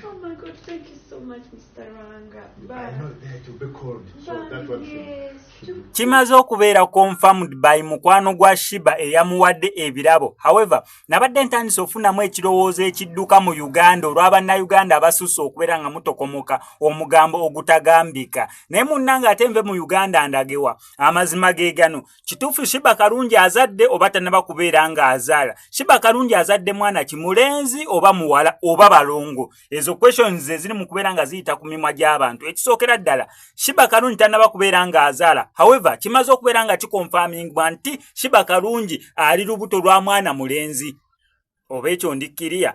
Oh my God, thank you so much, Mr. Ranga. I know there it will be cold, so that one should, Yes. should be Kimaze okubeera confirmed by mukwano gwa Sheebah eyamuwadde ebirabo. However, nabadde ntandise ofunamu ekirowoozo ekidduka mu Uganda olw'Abannayuganda abasusse okubeera nga mutokomoka omugambo ogutagambika. Naye munnange, ate nve mu Uganda ndagewa? Amazima ge gano: kituufu Sheebah Kalungi azadde oba tannaba kubeera ng'azaala? Sheebah Kalungi azadde mwana ki, mulenzi oba muwala oba balongo? Ezo questions eziri mu kubeera nga ziyita ku mimwa gy'abantu. Ekisookera ddala, Sheebah Kalungi tannaba kubeera ng'azaala. However, kimaze okubeera nga kiconfirmingibwa nti Sheebah Kalungi ali lubuto lwa mwana mulenzi. Oba ekyo ndikkiriya,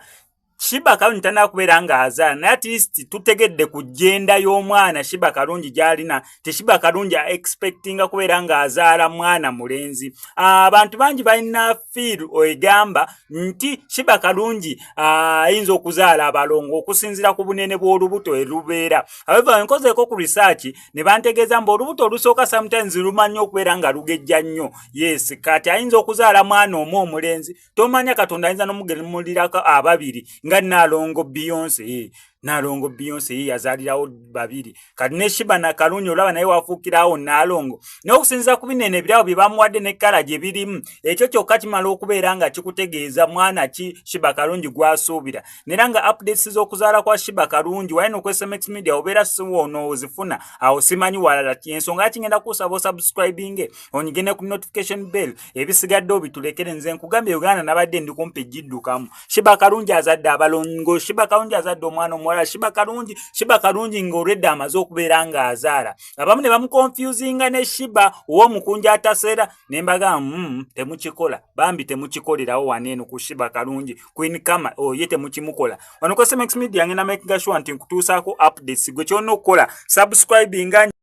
Sheebah Kalungi tannaba kubeera ng'azaala, naye at least tutegedde ku gender y'omwana Sheebah Kalungi gy'alina. Te Sheebah Kalungi expectinga kubeera ng'azaala mwana mulenzi. Abantu bangi balina feel egamba nti Sheebah Kalungi ayinza okuzaala abalongo okusinziira ku bunene bw'olubuto erubeera. However, nkozeeko ku research ne bantegeeza mbu olubuto olusooka sometimes lumanyi okubeera nga lugejja nnyo. Yes, kati ayinza okuzaala mwana omu omulenzi. Tomanya, Katonda ayinza n'omugemulirako ababiri nga Naalongo Beyonce. Naalongo Beyonce ye yazaalirawo babiri. Kati ne Sheebah na Kalungi olaba naye wafuukirawo Naalongo. Naye okusinziira ku binene ebirabo bye bamuwadde ne colour gye birimu, ekyo kyokka kimala okubeera nga kikutegeeza mwana ki Sheebah Kalungi gw'asuubira. Nera nga updates z'okuzaala kwa Sheebah Kalungi walina oku SMX Media obeera siwoono ozifuna awo, simanyi walala. Ensonga yakigenda kusaba osubscribinge, onyigende ku notification bell, ebisigadde obitulekere. Nze nkugambye, Uganda nabadde ndi kumpi giddukamu. Sheebah Kalungi azadde abalongo, Sheebah Kalungi azadde omwana omuwala, Sheebah Kalungi, Sheebah Kalungi ng'olwedde amaze okubeera ng'azaala. Abamu ne bamuconfusinga ne Sheebah ow'omukunja ataseera, ne mbagamba, temukikola bambi, temukikolerawo wano eno ku Sheebah Kalungi Queen Kama oye, temukimukola wano ku SMX Media. Ngenda makinga sure nti nkutuusaako updates. Gwe kyonna okukola, subscribinga.